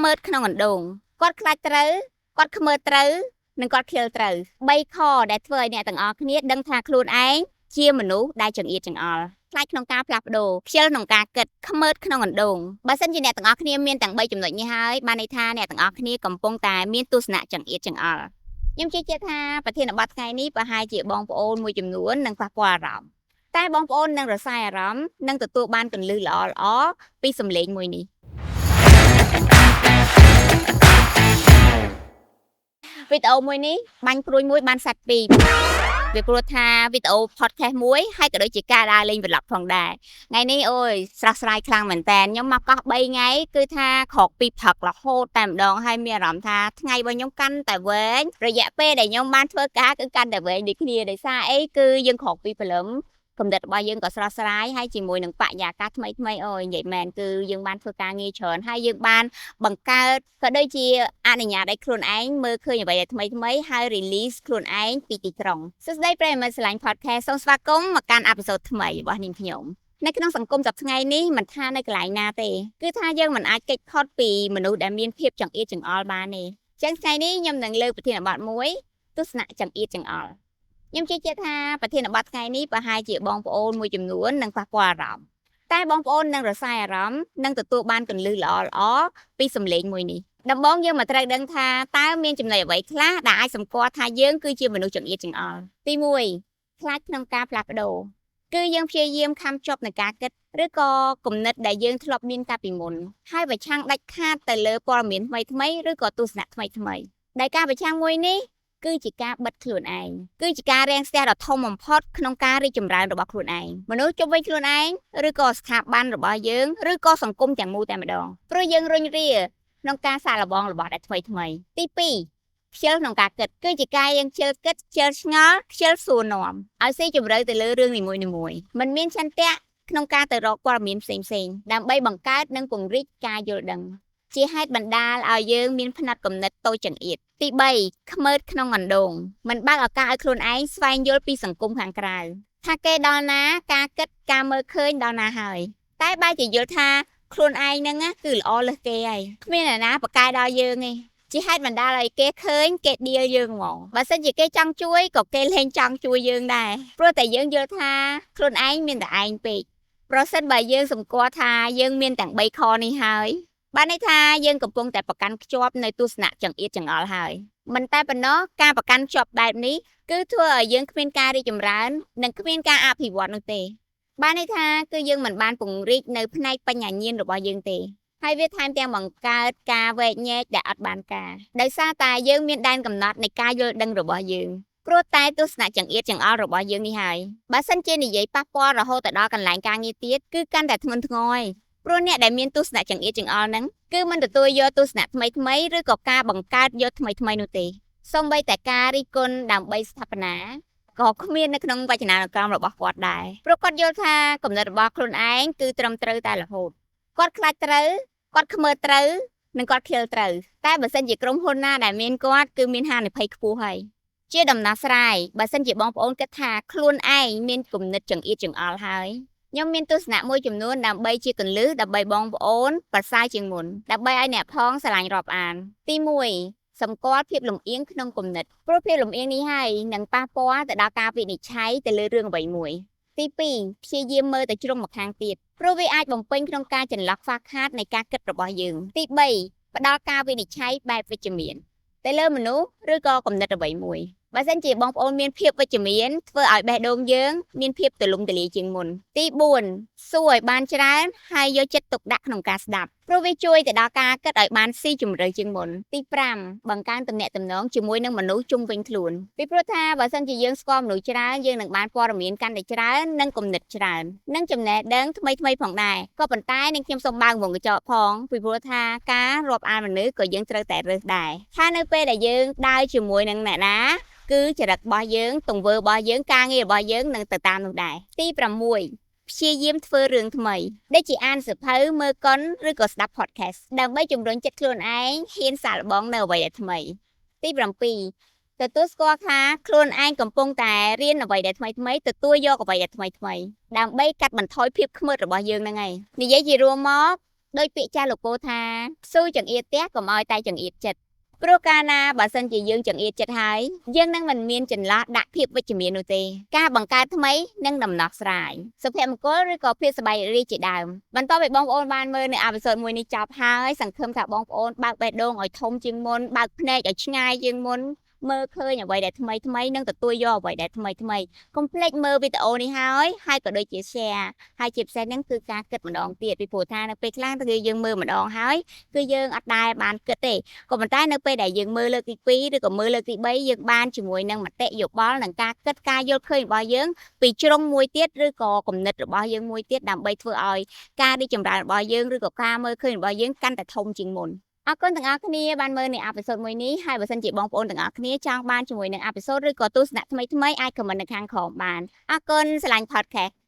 មើតក្នុងអណ្ដូងគាត់ខ្លាចត្រូវគាត់ខ្មើត្រូវនិងគាត់ខៀលត្រូវ3ខដែលធ្វើឲ្យអ្នកទាំងអស់គ្នាដឹងថាខ្លួនឯងជាមនុស្សដែលចង្អៀតចង្អល់ខ្លាចក្នុងការផ្លាស់ប្ដូរខ្ជិលក្នុងការគិតខ្មើតក្នុងអណ្ដូងបើសិនជាអ្នកទាំងអស់គ្នាមានទាំង3ចំណុចនេះហើយបានន័យថាអ្នកទាំងអស់គ្នាកំពុងតែមានទស្សនៈចង្អៀតចង្អល់ខ្ញុំជឿជាក់ថាប្រធានបទថ្ងៃនេះប្រហែលជាបងប្អូនមួយចំនួននឹងប៉ះពាល់អារម្មណ៍តែបងប្អូននឹងរសាយអារម្មណ៍និងទទួលបានគន្លឹះល្អៗពីសម្លេងមួយនេះវីដេអូមួយនេះបាញ់ព្រួយមួយបានសัตว์ពីរវាព្រោះថាវីដេអូ podcast មួយហើយក៏ដូចជាការដើរលេង vlog ផងដែរថ្ងៃនេះអូយស្រស់ស្រាយខ្លាំងមែនតើខ្ញុំមកកោះ3ថ្ងៃគឺថាក្រោកពីព្រឹករហូតតែម្ដងហើយមានអារម្មណ៍ថាថ្ងៃរបស់ខ្ញុំកាន់តែវែងរយៈពេលដែលខ្ញុំបានធ្វើការគឺកាន់តែវែងដូចគ្នាដោយសារអីគឺយើងក្រោកពីព្រលឹមគំនិតរបស់យើងក៏ស្រស់ស្រាយហើយជាមួយនឹងបរិយាកាសថ្មីថ្មីអូយនិយាយមែនគឺយើងបានធ្វើការងារច្រើនហើយយើងបានបង្កើតក៏ដូចជាអនុញ្ញាតឲ្យខ្លួនឯងមើលឃើញអ្វីដែលថ្មីថ្មីហើយ release ខ្លួនឯងពីទីក្រុងសួស្តីប្រិយមិត្តស្រឡាញ់ podcast សូមស្វាគមន៍មកកាន់episode ថ្មីរបស់នាងខ្ញុំនៅក្នុងសង្គមសប្តាហ៍ថ្ងៃនេះមិនថានៅកន្លែងណាទេគឺថាយើងមិនអាចគេចផុតពីមនុស្សដែលមានភាពចង្អៀតចង្អល់បានទេចឹងថ្ងៃនេះខ្ញុំនឹងលើកប្រធានបទមួយទស្សនៈចង្អៀតចង្អល់ខ្ញុំជឿជាក់ថាប្រធានបទថ្ងៃនេះប្រហែលជាបងប្អូនមួយចំនួននឹងប៉ះពាល់អារម្មណ៍តែបងប្អូននឹងរសាយអារម្មណ៍និងទទួលបានគន្លឹះល្អៗពីសម្លេងមួយនេះដំបូងយើងមកត្រូវដឹងថាតើមានចំណុចអ្វីខ្លះដែលអាចសម្គាល់ថាយើងគឺជាមនុស្សចង្អៀតចង្អល់ទី1ខ្លាចក្នុងការផ្លាស់ប្ដូរគឺយើងព្យាយាមខំជាប់នឹងការគិតឬក៏គំនិតដែលយើងធ្លាប់មានកាលពីមុនហើយប្រឆាំងដាច់ខាតទៅលើព័ត៌មានថ្មីៗឬក៏ទស្សនៈថ្មីៗដែលការប្រឆាំងមួយនេះគឺជាការបិទខ្លួនឯងគឺជាការរាំងស្ទះដ៏ធំបំផុតក្នុងការរីកចម្រើនរបស់ខ្លួនឯងមនុស្សជុំវិញខ្លួនឯងឬក៏ស្ថាប័នរបស់យើងឬក៏សង្គមទាំងមូលតែម្ដងព្រោះយើងរុញរាក្នុងការសាកល្បងរបស់ដែលថ្មីថ្មីទី2ខ្ជិលក្នុងការគិតគឺជាការយើងខ្ជិលគិតខ្ជិលឆ្ងល់ខ្ជិលសួរនាំឲ្យស៊ីជម្រៅទៅលើរឿងនីមួយៗមិនមានឆន្ទៈក្នុងការទៅរកព័ត៌មានផ្សេងៗដើម្បីបង្កើតនិងពង្រីកការយល់ដឹងជាហេតុបណ្ដាលឲ្យយើងមានផ្នត់គំនិតតូចចង្អៀតទី3ខ្មើតក្នុងអណ្ដូងមិនបើកឱកាសឲ្យខ្លួនឯងស្វែងយល់ពីសង្គមខាងក្រៅថាគេដល់ណាការគិតការមើលឃើញដល់ណាហើយតែបែរជាយល់ថាខ្លួនឯងហ្នឹងគឺល្អលើសគេហើយគ្មានអ្នកណាប្រកែដល់យើងទេជាហេតុបណ្ដាលឲ្យគេឃើញគេដៀលយើងហ្មងបើសិនជាគេចង់ជួយក៏គេលែងចង់ជួយយើងដែរព្រោះតែយើងយល់ថាខ្លួនឯងមានតែឯងពេកប្រសិនបើយើងសម្គាល់ថាយើងមានទាំង3ខនេះហើយបានន័យថាយើងកំពុងតែប្រកាន់ខ្ជាប់នៅទស្សនៈចង្អៀតចង្អល់ហើយមិនតែប៉ុណ្ណោះការប្រកាន់ខ្ជាប់បែបនេះគឺធ្វើឲ្យយើងគ្មានការរីកចម្រើននិងគ្មានការអភិវឌ្ឍនោះទេបានន័យថាគឺយើងមិនបានពង្រីកនៅផ្នែកបញ្ញាញាណរបស់យើងទេហើយវាថែមទាំងបង្កើតការវែកញែកដែលអត់បានការដោយសារតែយើងមានដែនកំណត់នៃការយល់ដឹងរបស់យើងព្រោះតែទស្សនៈចង្អៀតចង្អល់របស់យើងនេះហើយបើសិនជានិយាយប៉ះពាល់រហូតទៅដល់កន្លែងការងារទៀតគឺកាន់តែធ្ងន់ធ្ងរហើយព្រោះអ្នកដែលមានទស្សនៈចង្អៀតចង្អល់ហ្នឹងគឺមិនទទួលយកទស្សនៈថ្មីថ្មីឬក៏ការបង្កើតយកថ្មីថ្មីនោះទេសូម្បីតែការរិះគន់ដើម្បីស្ថាបនាក៏គ្មាននៅក្នុងវចនានុក្រមរបស់គាត់ដែរព្រោះគាត់យល់ថាគំនិតរបស់ខ្លួនឯងគឺត្រឹមត្រូវតែរហូតគាត់ខ្លាចត្រូវគាត់ខ្មើត្រូវនិងគាត់ខៀលត្រូវតែបើសិនជាក្រុមហ៊ុនណាដែលមានគាត់គឺមានហានិភ័យខ្ពស់ហើយជាដំណោះស្រាយបើសិនជាបងប្អូនគិតថាខ្លួនឯងមានគំនិតចង្អៀតចង្អល់ហើយខ្ញុំមានទស្សនៈមួយចំនួនដើម្បីជាគន្លឹះដើម្បីបងប្អូនប្រសើរជាងមុនដើម្បីឲ្យអ្នកផងស្រឡាញ់រាប់អានទី1សម្គាល់ភាពលំអៀងក្នុងគំនិតព្រោះភាពលំអៀងនេះហើយនឹងប៉ះពាល់ទៅដល់ការវិនិច្ឆ័យទៅលើរឿងអ្វីមួយទី2ព្យាយាមមើលទៅជ្រុងម្ខាងទៀតព្រោះវាអាចបំពេញក្នុងការចន្លោះខ្វះខាតនៃការគិតរបស់យើងទី3ផ្ដល់ការវិនិច្ឆ័យបែបវិជ្ជមានទៅលើមនុស្សឬក៏គំនិតអ្វីមួយបើសិនជាបងប្អូនមានភាពវិជ្ជមានធ្វើឲ្យបេះដូងយើងមានភាពទូលំទូលាយជាងមុនទី4សួរឲ្យបានច្រើនហើយយកចិត្តទុកដាក់ក្នុងការស្ដាប់ព្រោះវាជួយទៅដល់ការគិតឲ្យបានស៊ីជម្រៅជាងមុនទី5បង្កើនទំនាក់ទំនងជាមួយនឹងមនុស្សជុំវិញខ្លួនពីព្រោះថាបើសិនជាយើងស្គាល់មនុស្សច្រើនយើងនឹងបានព័ត៌មានកាន់តែច្រើននិងគំនិតច្រើននិងចំណេះដឹងថ្មីថ្មីផងដែរក៏ប៉ុន្តែនឹងខ្ញុំសូមបើកវងកញ្ចក់ផងពីព្រោះថាការរាប់អានមនុស្សក៏យើងត្រូវតែរើសដែរថានៅពេលដែលយើងដើរជាមួយនឹងអ្នកណាគឺចរិតរបស់យើងទង្វើរបស់យើងការងាររបស់យើងនឹងទៅតាមនោះដែរទី6ព្យាយាមធ្វើរឿងថ្មីដូចជាអានសៀវភៅមើលកុនឬក៏ស្ដាប់ podcast ដើម្បីជំរុញចិត្តខ្លួនឯងហ៊ានសាកល្បងនៅអ្វីដែលថ្មីទី7ទទួលស្គាល់ថាខ្លួនឯងកំពុងតែរៀនអ្វីដែលថ្មីថ្មីទទួលយកអ្វីដែលថ្មីថ្មីដើម្បីកាត់បន្ថយភាពខ្មើតរបស់យើងហ្នឹងឯងនិយាយជារួមមក ដោយពាក្យចាស់លោកពោលថាស៊ូចង្អៀតផ្ទះកុំឲ្យតែចង្អៀតចិត្តព្រោះកាលណាបើសិនជាយើងចង្អៀតចិត្តហើយយើងនឹងមិនមានចន្លោះដាក់ភាពវិជ្ជមាននោះទេការបង្កើតថ្មីនិងដំណោះស្រាយសុភមង្គលឬក៏ភាពសប្បាយរីករាយជាដើមបន្ទាប់ពីបងប្អូនបានមើលនៅepisode មួយនេះចប់ហើយសង្ឃឹមថាបងប្អូនបើកបេះដូងឲ្យធំជាងមុនបើកភ្នែកឲ្យឆ្ងាយជាងមុនមើលឃើញអ្វីដែលថ្មីថ្មីនិងទទួលយកអ្វីដែលថ្មីថ្មីកុំភ្លេចមើលវីដេអូនេះហើយហើយក៏ដូចជា share ហើយជាពិសេសហ្នឹងគឺការគិតម្ដងទៀតពីព្រោះថានៅពេលខ្លះគឺយើងមើលម្ដងហើយគឺយើងអត់ដែលបានគិតទេក៏ប៉ុន្តែនៅពេលដែលយើងមើលលើកទី2ឬក៏មើលលើកទី3យើងបានជាមួយនឹងមតិយោបល់និងការគិតការយល់ឃើញរបស់យើងពីជ្រុងមួយទៀតឬក៏គំនិតរបស់យើងមួយទៀតដើម្បីធ្វើឲ្យការរីកចម្រើនរបស់យើងឬក៏ការមើលឃើញរបស់យើងកាន់តែធំជាងមុនអរគុណទាំងអស់គ្នាបានមើលនៅepisode មួយនេះហើយបើសិនជាបងប្អូនទាំងអស់គ្នាចង់បានជាមួយនឹង episode ឬក៏ទស្សនៈថ្មីៗអាច comment នៅខាងក្រោមបានអរគុណស្រឡាញ់ podcast.